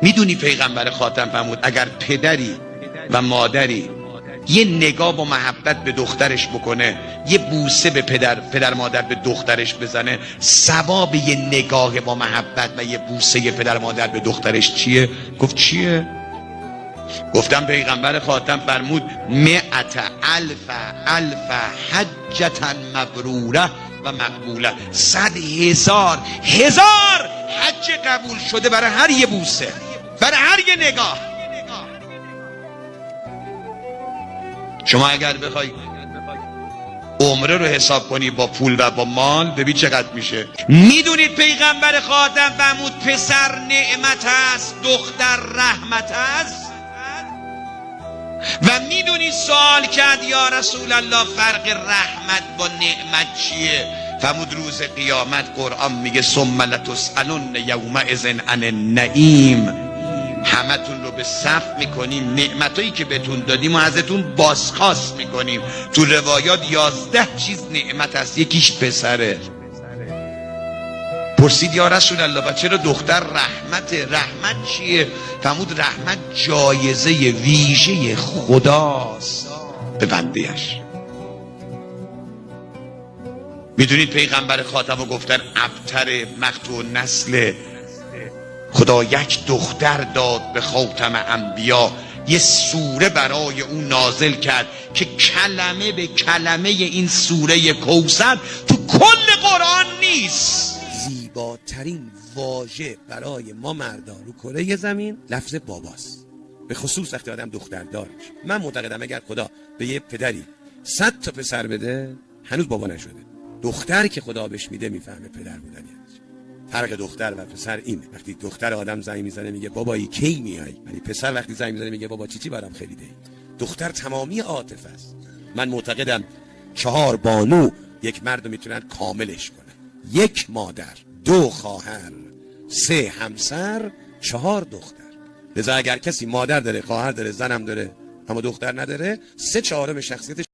میدونی پیغمبر خاتم فرمود اگر پدری و مادری یه نگاه با محبت به دخترش بکنه، یه بوسه به پدر مادر به دخترش بزنه، ثواب یه نگاه با محبت و یه بوسه پدر مادر به دخترش چیه؟ گفت چیه؟ گفتم پیغمبر خاتم فرمود 100,000 الف حجة مبروره و مقبوله، 100,000 هزار حج قبول شده برای هر یه بوسه، برای هر یه نگاه. شما اگر بخوای عمره رو حساب کنی با پول و با مال ببین چقدر میشه. میدونید پیغمبر خاتم فرمود پسر نعمت است، دختر رحمت است. و میدونی سوال کرد یا رسول الله فرق رحمت با نعمت چیه؟ فرمود روز قیامت قرآن میگه ثم لتسألن یومئذ عن النعیم، همتون رو به صف میکنیم، نعمتایی که بهتون دادیم و ازتون بازخواست میکنیم. تو روایات 11 چیز نعمت هست، یکیش پسره. پرسید یا رسول الله و چرا دختر رحمته؟ رحمت چیه؟ فرمود رحمت جایزه ویژه خداست به بنده‌اش. میدونید پیغمبر خاتم رو گفتن ابتر مقطوع نسل، خدا یک دختر داد به خاتم انبیا، یه سوره برای او نازل کرد که کلمه به کلمه این سوره کوثر تو کل قرآن نیست. زیباترین واژه برای ما مردان رو کره زمین لفظ باباست، به خصوص وقتی آدم دختر دار میشه. من معتقدم اگر خدا به یه پدری 100 تا پسر بده هنوز بابا نشده. دختر که خدا بهش میده میفهمه پدر بودن یعنی. فرق دختر و پسر اینه، وقتی دختر آدم زنگ میزنه میگه بابایی کی میای، ولی پسر وقتی زنگ میزنه میگه بابا چی چی برام خریده. دختر تمامی عاطفه است. من معتقدم 4 بانو یک مرد رو میتونن کاملش کنن: 1 مادر، 2 خواهر، 3 همسر، 4 دختر. لذا اگر کسی مادر داره، خواهر داره، زنم داره، اما دختر نداره، 3/4 شخصیتش.